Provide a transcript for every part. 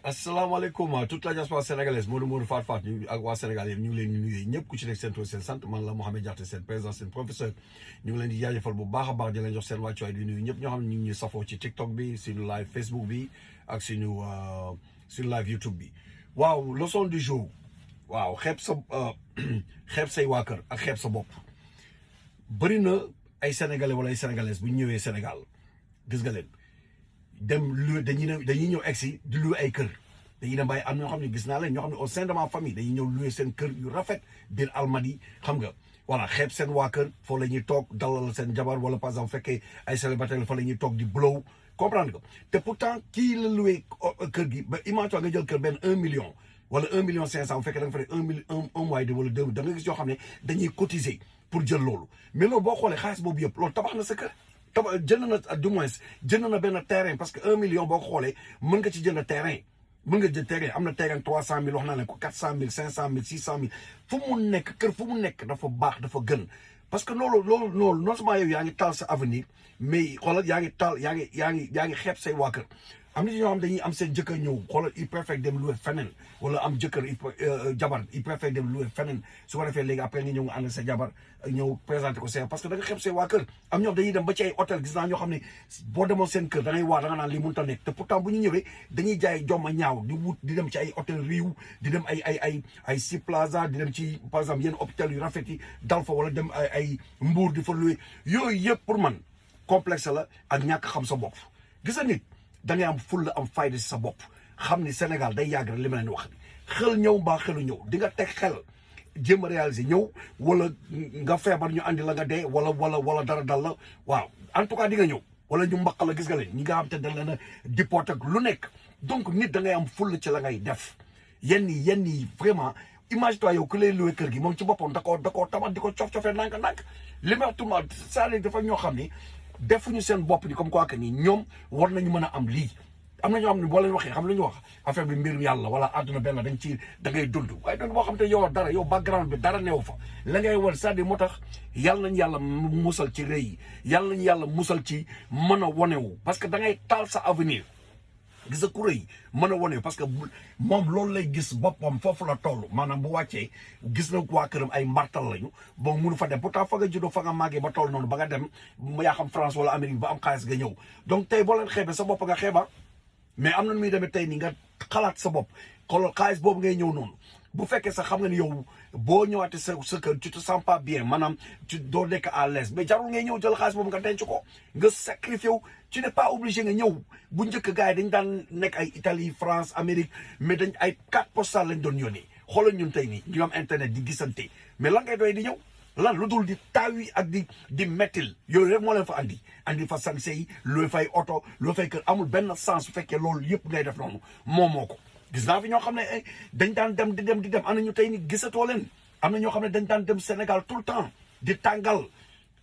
asalaamaaleykum toute la diaspora sénégalaise Modou Faat Faat ñu ak waa Sénégal yëpp ñu ngi leen di nuyu ñëpp ku ci nekk seen tur seen sant man la Mouhamed Diakhaté seen président seen professeur ñu ngi leen di jaajëfal bu baax a baax di leen jox seen wàccuwaay di nuyu ñëpp ñoo xam ne ñu ngi ñuy safoo ci TikTok bi suñu live Facebook bi ak suñu live YouTube bi waaw leçon du jour waaw xeeb say waa kër ak xeeb sa bopp bëri na ay sénégalais wala ay sénégalaises bu ñu ñëwee Sénégal gis nga leen dem lu dañuy ñëw egsi di loué ay kër dañuy dem bàyyi am ñoo xam ne gis naa leen ñoo xam ne au sein de ma famille dañuy ñëw loué seen kër yu rafet biir Almadi xam nga voilà xeeb seen waa kër foo la ñuy toog dalal seen jabar wala par exemple fekkee ay célibataire fa la ñuy toog di blow comprendre nga te pourtant kii la loué kër gi ba imagine nga jël kër benn 1 million wala 1,5 million bu fekkee da nga fa def un mois de wala 2 da nga gis yoo xam ne dañuy cotiser pour jël loolu mais loolu boo xoolee xaalis boobu yëpp loolu tabax na sa kër jënd na du moins jënd na benn terrain parce que 1 million boo ko xoolee mën nga ci jënd terrain mën nga jënd terrain am na terrain 300 000 wax naa leen ko 400 000 500 000 600 000 fu mu nekk kër fu mu nekk dafa baax dafa gën parce que loolu non seulement yow yaa ngi taal sa avenir mais xoolal yaa ngi taal yaa ngi xeeb say waa kër am na ñoo xam dañuy am seen jëkkër ñëw xoolal il préfère dem loué feneen wala am jëkkër jabar il préfère dem loué feneen su ko defee léegi après nga ñëw nga ànd sa jabar ñëw présenté ko seen parce que da nga xeeb say waa kër am ñoo dañuy dem ba ci ay hôtel gis naa ñoo xam ne boo demoon seen kër da ngay waa da nga naan lii mënut a nekk te pourtant bu ñu ñëwee dañuy jaay jomma ñaaw di dem ci ay hôtel riiw di dem ay Sea Plaza di dem ci par exemple yenn hôpital yu rafet yi dal fa wala dem ay Mbour di fa loué yooyu yëpp pour man complexe la ak ñàkk xam sa bopp gis nga nit da ngay am ful la am fayda si sa bopp xam ni Sénégal day yàgg rek li ma leen wax xel ñëw mbaa xelu ñëw di nga teg xel jéem a réaliser ñëw wala nga feebar ñu andi la nga dee wala dara dal la waaw en tout cas di nga ñëw wala ñu mbaq la gis nga leen ñi nga xam te dañ leen a déporté ak lu nekk donc nit da ngay am ful ci la ngay def yenn yi vraiment imagine toi yow ku lay loué kër gi moom ci boppam da koo tabax di ko cof-cofee ndànk li ma wax tout c'est-à-dire dafa ñoo xam ni defuñu seen bopp ni comme quoi que ni ñoom war nañu mën a am lii am na ñoo xam ne boo leen waxee xam lu ñu wax affaire bi mbiru yàlla wala àdduna benn dañ ci da ngay dund waaye dund boo xam te yow dara yow background bi dara neew fa la ngay war c'est-à-dire moo tax yàlla nañu yàlla musal ci rëy yi yàlla nañu yàlla musal ci mën a wonewu parce que da ngay taal sa avenir gis nga ku rëy mën a wone parce que moom loolu lay gis boppam foofu la toll maanaam bu wàccee gis na waa këram ay mbartal lañu bon munu fa dem pourtant fa nga juddoo fa nga màggee ba toll noonu ba nga dem yaa xam France wala Amérique ba am xaalis nga ñëw donc tey boo leen xeebe sa bopp nga xeeba mais am na nu muy demee tey nii nga xalaat sa bopp xoolal xaalis boobu ngay ñëw noonu bu fekkee sax xam nga ni yow boo ñëwaatee sa kër tu te sens pas bien maanaam tu doo nekk à l'aise mais jarul ngay ñëw jël xaalis boobu nga denc ko nga sacrifié wu tu n'es pas obligé nga ñëw bu njëkk gars yi dañ daan nekk ay Italie France Amérique mais dañ ay carte postale lañ doon yónnee xoolal ñun tey nii ñu am internet di gisante mais lan ngay doy di ñëw lan lu dul di taawi ak di mettil yooyu rek moo leen fa andi fa sanse yi looy fay oto looy fay kër amul benn sens su fekkee loolu yëpp ngay def noonu moo ko gis naa fi ñoo xam ne dañ daan dem di dem am na ñu tey ni gisatoo leen am na ñoo xam ne dañ daan dem Sénégal tout le temps di tàngal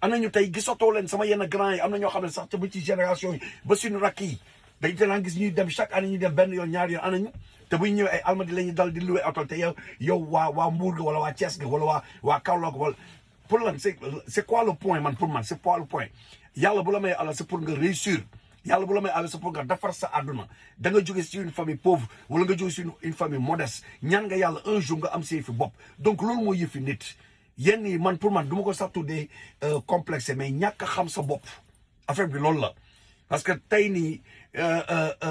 am na ñu tey gisatoo leen sama yenn grand yi am na ñoo xam ne sax ba ci génération yi ba suñu rakk yi dañ daan gis ñuy dem chaque année ñuy dem benn yoon ñaari yoon am nañu te bu ñu ñëwee ay Almadi la ñuy dal di loué oto te yow waa Mbour ga wala waa Thiès ga wala waa Kaolack wala pour lan c'est quoi le point man pour man c'est quoi le point yàlla bu la may àlla c'est pour nga réussir yàlla bu la may àlla c'est pour nga defar sa àdduna da nga jóge si une famille pauvre wala nga jóge si une famille modeste ñaan nga yàlla un jour nga am si yëfi bopp donc loolu mooy yëfi nit yenn yi man pour man du ma ko sax tuddee complexe mais ñàkk a xam sa bopp affaire bi loolu la parce que tey nii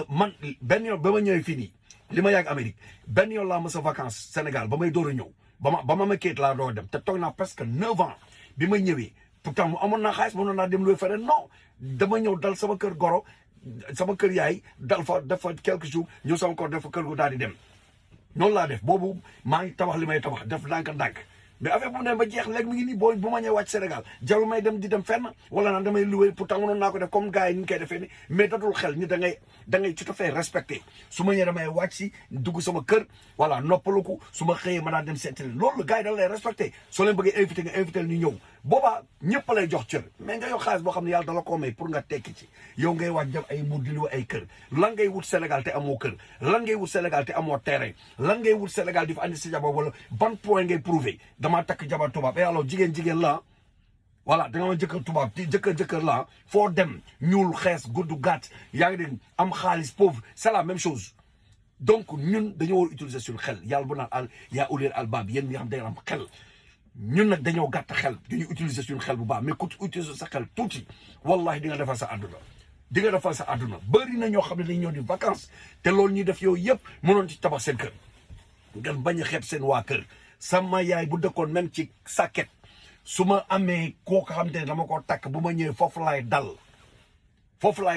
man benn yoon ba ma ñëwee fii nii li ma yàgg Amérique benn yoon laa mës a vacances Sénégal ba may door a ñëw ba ma kayit laa door a dem te toog naa presque 9 ans bi ma ñëwee pourtant mu amoon naa xaalis mënoon naa dem luy feneen non dama ñëw dal sama kër goro sama kër yaay dal fa def fa quelques jours ñëw sama kër def fa kër gu daal di dem noonu laa def boobu maa ngi tabax li may tabax def ndànk mais affaire bu mu ne ba jeex léegi mi ngi nii bu ma ñëwee wàcc Sénégal jarul may dem di dem fenn wala naan damay loué pourtant mënoon naa ko def comme gars yi ni ñu koy defee ni mais datul xel ni da ngay tout à fait respecté su ma ñëwee damay wàcc si dugg sama kër voilà noppalu ko su ma xëyee ma daan dem seetali loolu gars yi dañ lay respecté soo leen bëggee invité nga invité ñu ñëw boobaa ñëpp lay jox cër mais nga yow xaalis boo xam ne yàlla dala koo may pour nga tekki ci yow ngay wàcc def ay mur di loué ay kër lan ngay wut Sénégal te amoo kër lan ngay wut Sénégal te amoo terrain lan ngay wut Sénégal di fa andi si jabar wala ban point ngay prouvé damaa takk jabar tubaab et alors jigéen la voilà da nga ma jëkkër tubaab di jëkkër la foo dem ñuul xees gudd gàtt yaa ngi dégg am xaalis pauvre c'est la même chose donc ñun dañoo war utiliser suñu xel yàlla bu naan al yaa ulil albaab yéen ñi xam day am xel ñun nag dañoo gàtt xel dañuy utiliser suñu xel bu baax mais ku utiliser sa xel tuuti wallahi di nga defal sa àdduna di nga defal sa àdduna bëri na ñoo xam ne dañ ñëw di vacances te loolu ñuy def yooyu yëpp mënoon ci tabax seen kër ngeen bañ a xeeb seen waa kër sama yaay bu dëkkoon même ci sàkket su ma amee koo xam te ne dama ko takk bu ma ñëwee foofu laay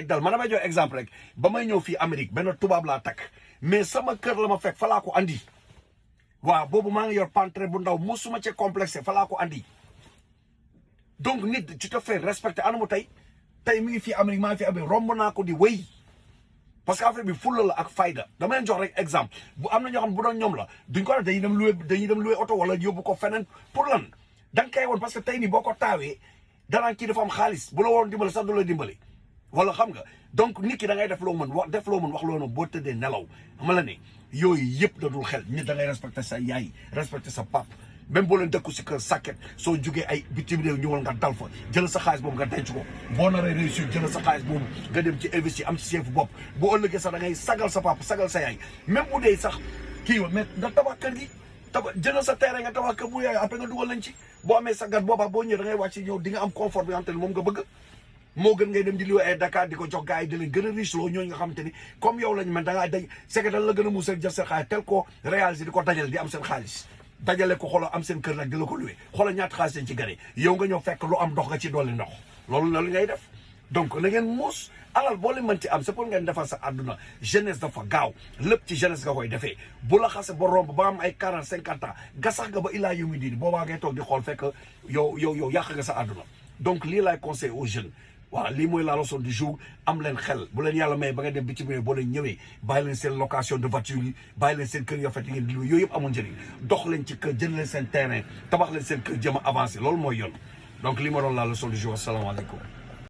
dal man damay jox exemple rek ba may ñëw fii Amérique benn tubaab laa takk mais sama kër la ma fekk fa laa ko andi waaw boobu maa ngi yor pantre bu ndaw musuma ci complexé fa laa ko andi donc nit tu te fais respecter anamu tey mi ngi fii Amérique maa ngi fi Amérique romb naa ko di wéy parce que affaire bi fulla la ak fayda dama leen jox rek exemple bu am na ñoo xam bu doon ñoom la duñ ko def dañuy dem louer oto wala yóbbu ko feneen pour lan da nga koy woon parce que tey nii boo ko taawee danaan kii dafa am xaalis bu la waroon dimbali sax du la dimbali wala xam nga donc nit ki da ngay def loo mën wax loo mën boo tëddee nelaw xam la ne yooyu yëpp da dul xel nit da ngay respecter sa yaay respecter sa pap même boo leen dëkku si kër sàkket soo jugee ay bitim réew ñëwal nga dal fa jël sa xaalis boobu nga denc ko boo naree réussir jël sa xaalis boobu nga dem ci investir am ci seen fu bopp boo ëllëgee sax da ngay sagal sa pap sagal sa yaay même bu dee sax kii wa mais nga tabax kër gi jëlal sa terrain nga tabax kër bu yaay après nga dugal lañ ci boo amee sa gat boobaa boo ñëwee da ngay wàcc ñëw di nga am confort bi nga xam te ne moom nga bëgg moo gën ngay dem di liggéey ay Dakar di ko jox gars yi di leen gën a riche loo ñooñu nga xamante ni comme yow lañ mel da ngaa day c'est que dañ la gën a muusal jël seen xaalis tel ko réaliser di ko dajale di am seen xaalis dajale ko xoolal am seen kër nag di la ko luwee xoolal ñaata xaalis lañ ci gare yow nga ñëw fekk lu am ndox nga ci dolli ndox loolu ngay def donc na ngeen muus alal boo leen mën ci am c'est pour ngeen defal sa àdduna jeunesse dafa gaaw lépp ci jeunesse nga koy defee bu la xase ba romb ba am ay 40 50 ans gasax nga ba illaa yu muy diini boobaa ngay toog di xool fekk yow yàq nga sa àdduna donc lii laay conseil aux jeunes waaw lii mooy la leçon du jour am leen xel bu leen yàlla may ba nga dem bitim réew boo leen ñëwee bàyyi leen seen location de voiture yi bàyyi leen seen kër yoo fekk ngeen di yooyu yëpp amul njëriñ dox leen ci kër jënd leen seen terrain tabax leen seen kër jëm a avancé loolu mooy yoon donc lii ma doon la leçon du jour asalaamaaleykum